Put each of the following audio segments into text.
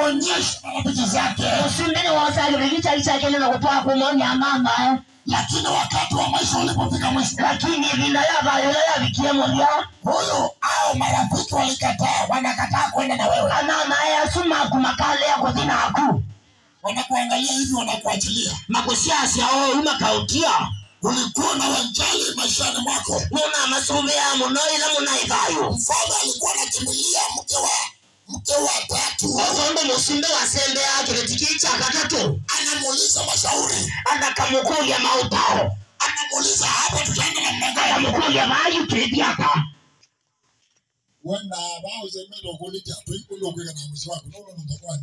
Akaonyesha marafiki zake. Lakini wakati wa maisha ulipofika mwisho, lakini huyo au marafiki walikataa, wanakataa kwenda na wewe. Wanakuangalia hivi, wanakuachilia. Ulikuwa na wanjali maishani mwako. Mfalme alikuwa anakimbilia mke wa tatu. Anamuuliza mashauri. Anamuuliza hapa tutaenda namna gani?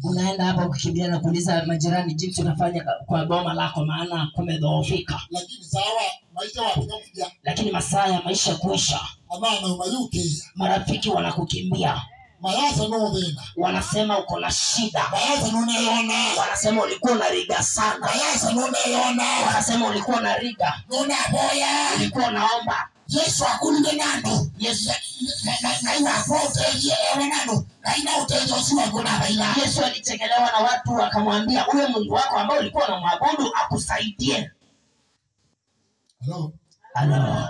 Unaenda hapa kukimbia na kuuliza majirani jinsi unafanya kwa boma lako, maana kumedhoofika. Lakini sawa, maisha wapiga. Lakini masaa ya maisha kuisha, marafiki wanakukimbia. Wanasema uko na shida. Wanasema ulikuwa na riga sana. Wanasema ulikuwa na riga. Ulikuwa unaomba. Yesu akulinde nando. Yesu Yesu alichekelewa na watu wakamwambia huyo Mungu wako ambao ulikuwa unamwabudu akusaidie. Hello. Hello.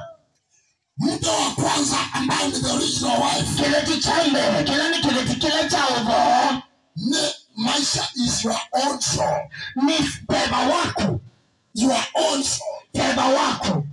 Mtu wa kwanza ambaye ni the original wife. Kileti chambe, kila ni kileti kile cha ugo. Ni maisha is your own soul. Ni beba wako. Your own soul. Beba wako.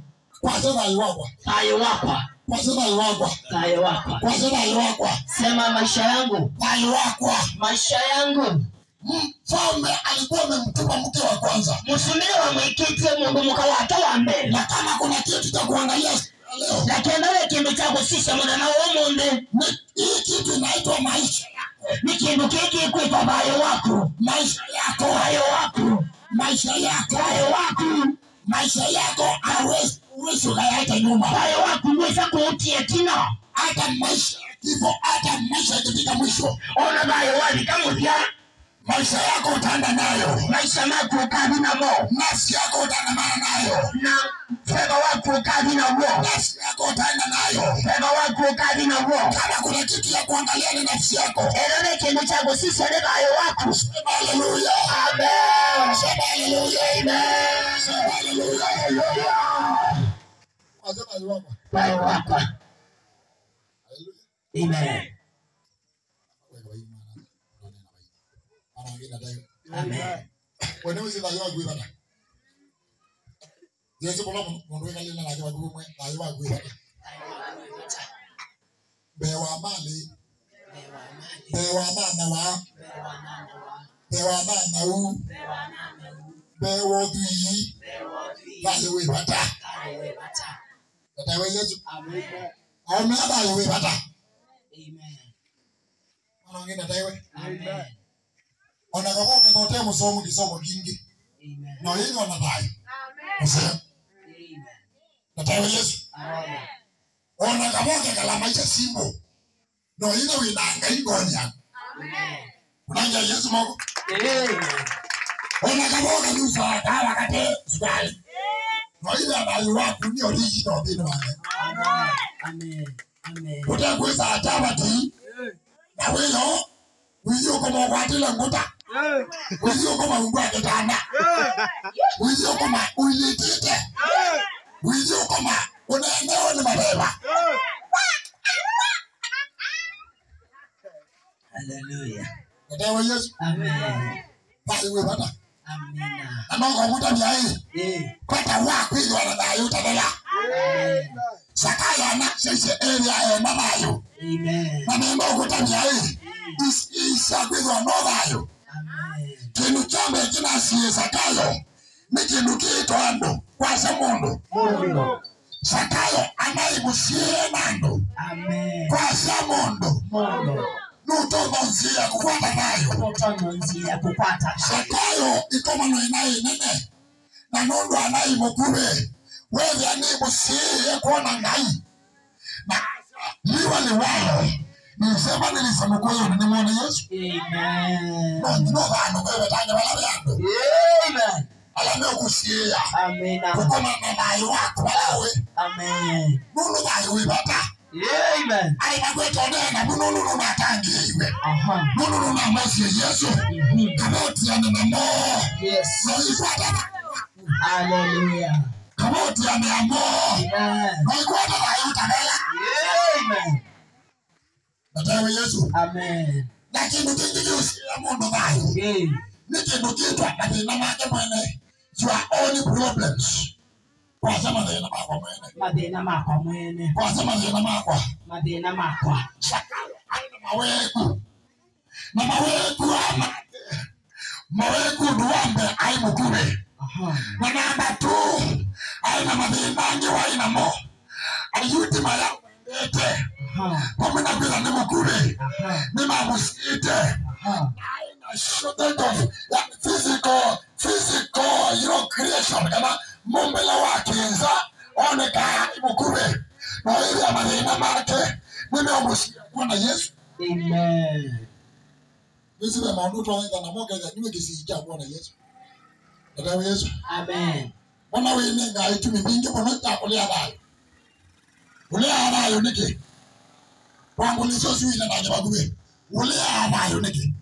Kwa iwakwa. Tayo wakwa. Kwa iwakwa. Tayo wakwa. Kwa iwakwa. Sema maisha yangu. Tayo wakwa. Maisha yangu. Mfalme alikuwa amemtupa mke wa kwanza. Msumire wa mwikiti Mungu mkawata wa mbele. Na kama kuna kitu cha kuangalia leo. Lakini wewe kindu cha kusisha mwana na omonde. Ni hii kitu inaitwa maisha yako. Ni kindu kiki kuitwa bayo wako. Maisha yako. Bayo wako. Maisha yako. Bayo wako. Maisha yako hawezi ukayaita nyuma. Bayo wako mweza kuutia tina. Hata maisha kifo, hata maisha ikifika mwisho. Ona bayo wali kama utia. Maisha yako utaenda nayo. Maisha yako ukavi na mo. Nafsi yako utaandamana nayo. Na fedha wako ukavi na mo. Nafsi yako utaenda nayo. Fedha wako ukavi na mo. Kama kuna kitu ya kuangalia ni nafsi yako. Elone kindu chako sisi ni bayo wako. Sema haleluya. Amen. Sema haleluya. Amen. Sema haleluya. Haleluya. Bayo wako. Haleluya. Amen. Amen. Amen. Onakaboke kote musomo kisomo kingi. Amen. No hilo na tayo. Amen. Amen. Na tayo Yesu. Amen. Onakaboke kala maisha simbo. No hilo winanga ingonya. Amen. Unanja Yesu moko. Amen. Onakaboke nusa kala kate sukari. No hilo na yuwa ni original dino wale. Amen. Amen. Amen. Utakweza atabati. Na wewe Wiyo kama watila nguta. Wiyo kama ungwa kitanda. Wiyo kama ulitite. Wiyo kama unaeneo ni mabeba. Hallelujah. Ndio Yesu. Amen. Bali wewe bata. Amina. Anongo muta ni Eh. Pata wako hiyo na utabela. Amen. Sakaya na sisi area ya mama yo. Amen. Na mimi kutamia hii. Isa kwizwa novayo. Amen. Kindu chambe kinasiye Sakayo. Ni kindu kiitwa andu kwasa mundu. Mundu. Sakayo anaigusie nandu. Amen. Kwasa mundu. Mundu. Nutono nzia kukwata nayo. Nutono nzia kukwata. Sakayo ikomano inayi nene. Na nundu anayi mukube. Wewe anaigusie kuona ngai. Na liwa liwalo. Nisema nilisamukuyo nimuone Yesu. Amen. No bano wewe tanga wala yangu. Amen. Ala nokusia. Amen. Kukoma na nayo wako wala we. Amen. Nunu bayo wibata. Amen. Aimakwetone mununu natangiwe. Aha. Mununu namosie Yesu. Kamotiane namo. Yes. Noikwata. Hallelujah. Kamotiane amo. Amen. Noikwata ayutabela. Amen. Natawe Yesu. Amen. Na kindu kingi kiusia mundu thayu. Hey. Ni kindu kitwa mathina make mwene. Your own problems. Kwasa mathina makwa mwene. Mathina makwa mwene. Kwasa mathina makwa. Mathina makwa. Sakayo aina maweku. Na maweku ama. Maweku duambe aimukube. Aha. Na namba 2 aina mathina angi waina mo. Ayuti maya wendete. Aha. Pamwe na kwitha ni mukube. Aha. Ni mamusiite. Aha. Aina shortage of physical, you know, creation. Kana mumbele wa kinza oneka mukube. Na ili mathina make nimeomusia kuona Yesu. Amen. Nisiwe maundu twaitha na moka niwe kisija kuona Yesu. Natawe Yesu. Amen. Mwana wine ngai tumi mingi muno takulia thayo. Ulia thayo niki? Wangu niso suile na nyabaguwe. Ulia thayo niki?